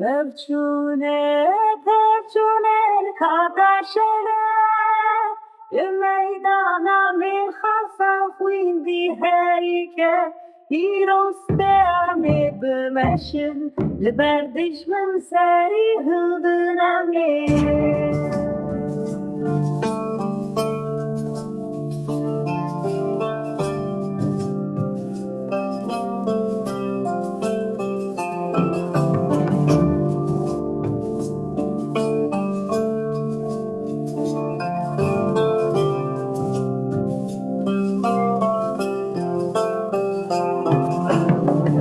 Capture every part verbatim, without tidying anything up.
Pevçûnê, pevçûnê ka daşere, li meydana mêrxasa xwîndî herî ke, îro stê em ê bimeşin, li ber dijmin serî hildin em ê.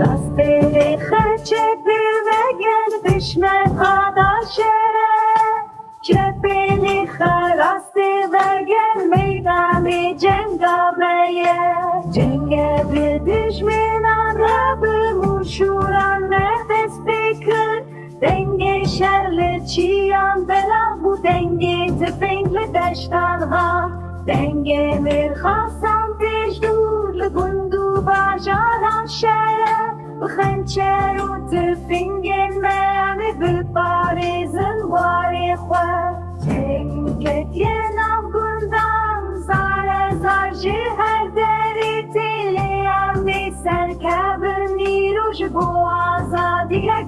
Rastê lê xeçê pê vegen dişmen qada şere. Çepê lê xe rastê vegen meydanê cenga me ye. Cenge bi dijmenan re bi mûşûran me dest pê kir. Dengê şer li çiyan belav bû, dengê tifing li deştan hat. Dengê mêrxasan têj dûr li gund û bajaran şere. Bi xençer û tifingên me em ê biparêzin warê xwe. Ceng ketiye nav gundan, zare zar ji her derê tê, lê em ê serkevin îro ji bo azadî re